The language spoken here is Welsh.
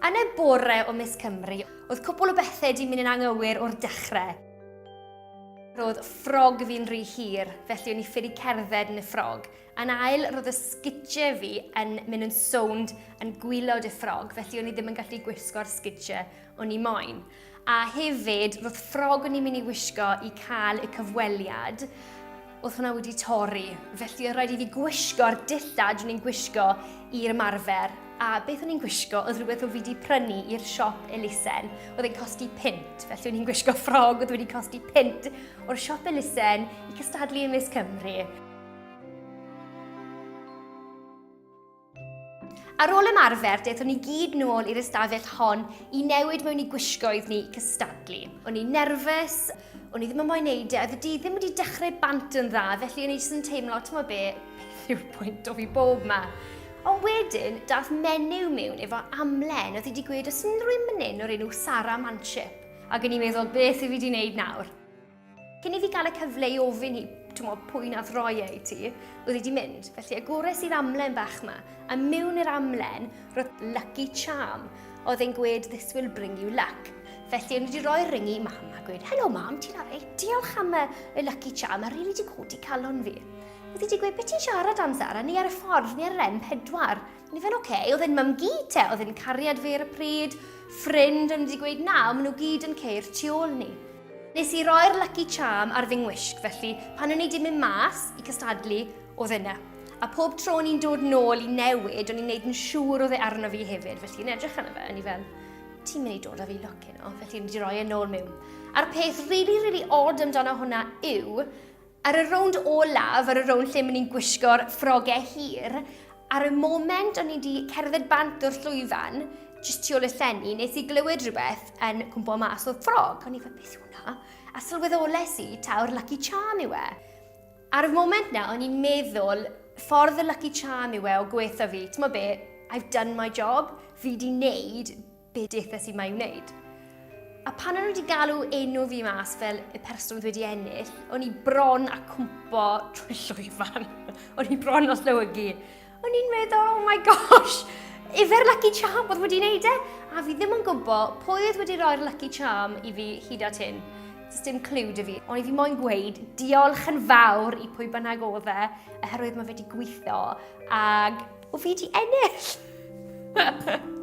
Yn y bore o Miss Cymru, oedd cwpl o bethau di mynd yn anghywir o'r dechrau. Roedd ffrog fi'n rhy hir, felly o'n i ffili cerdded yn y ffrog. Yn ail, roedd y sgidie fi yn mynd yn sownd yn gwylod y ffrog, felly o'n i ddim yn gallu gwisgo'r sgidie o'n i moyn. A hefyd, roedd ffrog o'n i'n mynd i wisgo i cael y cyfweliad, oedd hwnna wedi torri. Felly oedd rhaid i fi gwisgo'r dillad o'n i'n gwisgo i'r ymarfer. A beth o'n i'n gwisgo oedd rhywbeth o fi wedi prynu i'r siop elusen. Oedd e'n costi pint, felly o'n i'n gwisgo ffrog oedd wedi costi pint o'r siop elusen i cystadlu ym Miss Cymru. Ar ôl ymarfer, daethon ni gyd nôl i'r ystafell hon i newid mewn i gwisgoedd ni cystadlu. O'n i'n nerfus, o'n i ddim yn moyn neud e, oedd y dydd ddim wedi dechrau bant yn dda, felly o'n i jyst yn teimlo, ti'n be, beth yw'r pwynt o fi bob ma? Ond wedyn, dath menyw mewn efo amlen, oedd hi wedi gweud, oes unrhyw un fan hyn o'r enw Sara Manship? Ac o'n i'n meddwl, beth i fi wedi wneud nawr? Cyn i fi gael y cyfle i ofyn hi, t'mo, pwy nath roi e i ti, oedd hi wedi mynd. Felly agores i'r amlen bach ma, a mewn i'r amlen roedd lucky charm. Oedd e'n gweud, this will bring you luck. Felly o'n i wedi rhoi'r ring i mam a gweud, helo mam, ti'n alright? Diolch am y, y lucky charm, a rili di codi calon fi. Oedd hi wedi gweud, beth ti'n siarad am Zara? Ni ar y ffordd, ni ar yr M4. O'n i fel, oce, okay. oedd e'n mam-gu te, oedd e'n cariad fi ar y pryd, ffrind, o'n i wedi gweud na, ond maen nhw gyd yn ceir tu ôl ni. Nes i roi'r lucky charm ar fy ngwisg, felly pan o'n i wedi mynd mas i cystadlu, oedd e 'na. A pob tro o'n i'n dod nôl i newid, o'n i'n neud yn siŵr oedd e arno fi hefyd, felly yn edrych arno fe, o'n i fel, ti'n mynd i dod â fi lwc heno, felly o'n i wedi rhoi e nôl mewn. A'r peth really, really odd amdano hwnna yw, Ar y rownd olaf, ar y rownd lle maen ni'n gwisgo'r ffrogau hir, ar y moment o'n i wedi cerdded bant o'r llwyfan, jyst tu ôl y llenni, nes i glywed rhywbeth yn cwmpo mas o'r ffrog. O'n i fel, beth yw hwnna? A sylweddoles i taw'r Lucky Charm yw e. Ar y moment na, o'n i'n meddwl, ffordd y Lucky Charm yw e o gweithio fi, ti'n be, I've done my job, fi di wneud be deuthes i mae wneud. A pan o'n nhw wedi galw enw fi mas fel y person oedd wedi ennill, o'n i bron a cwmpo trwy llwyfan. o'n i bron a llewygu. O'n i'n meddwl, oh my gosh, ife'r Lucky Charm oedd wedi wneud e? A fi ddim yn gwybod pwy oedd wedi rhoi'r Lucky Charm i fi hyd at hyn. Does dim cliw dy fi. Ond i fi moyn gweud diolch yn fawr i pwy bynnag oedd e, oherwydd mae fe wedi gweithio, ag o fi wedi ennill.